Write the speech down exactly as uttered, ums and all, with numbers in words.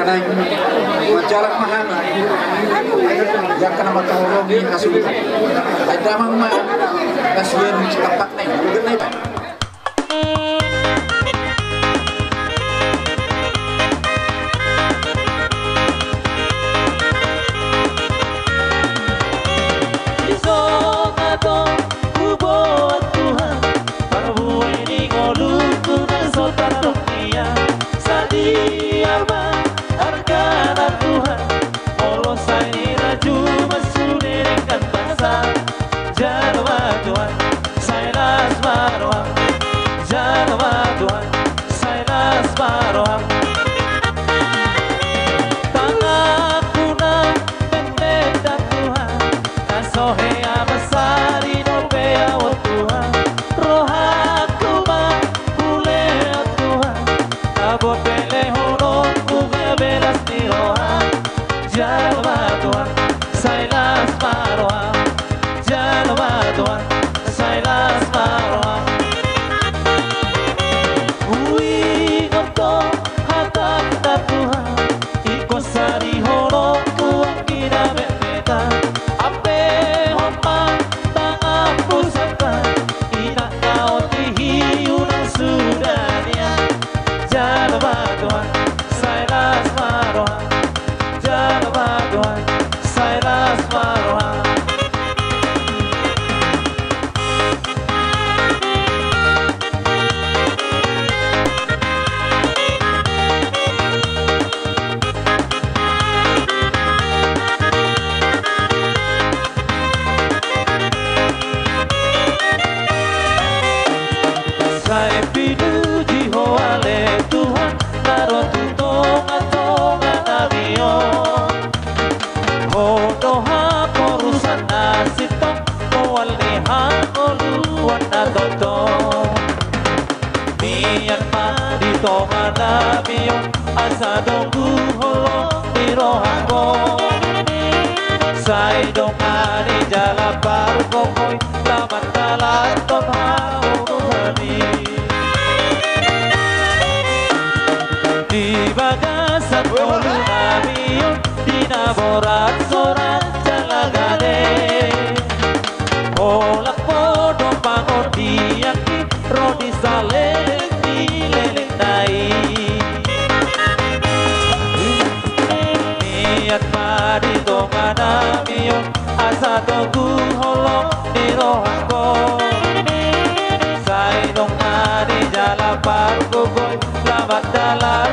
Manjalang ma hami, jala na manghaholongi hasuhuton. Ai damang ma na sian tampakna i, udah na i, Pak. Di son do huboan Tuhan parbue ni ngolungku na so tardok nian. Sadia ma argana Tuhan, molo sai dirajum ma sude denggan basa. Jalo ma Tuhan, sai las ma roham. Jalo ma Tuhan, sai las ma roham. Tanganku na pendek da Tuhan, na so hea mansari dope ahu Tuhan. Rohangku ma hulehon Tuhan, tabo pelehononku gabe las ni roha. Jalo ma Tuhan, sai las ma roham. Jalo ma Tuhan, sai las ma roham. Huingot do hatangku Tuhan, ingkon sarihonon tu anggi na metmetan. Ambehon ma tanganmu sangkap, inang na on di hiu na suda nian. Jalo ma Tuhan, sai las ma roham. Jalo ma Tuhan, sai las ma roham. Sai pinuji Ho ale Tuhan, na ro tu tongatonga nami on. Ho do haporusan na sintong, mual ni hangoluan na tongtong. Mian ma di tonga nami on, asa donggu holong ni rohangkon. Sai dongani jala pargogoi, lam mandalanhon hamu hami. Di bagasan ngolu nami on, di na borat sorat jala gale. Holan podo pangondianki ro di saleleng ni lelengna i. Mian ma di tonga nami on, asa togu holong ni rohangkon. Sai dongani jala pargogoi, lam mandalan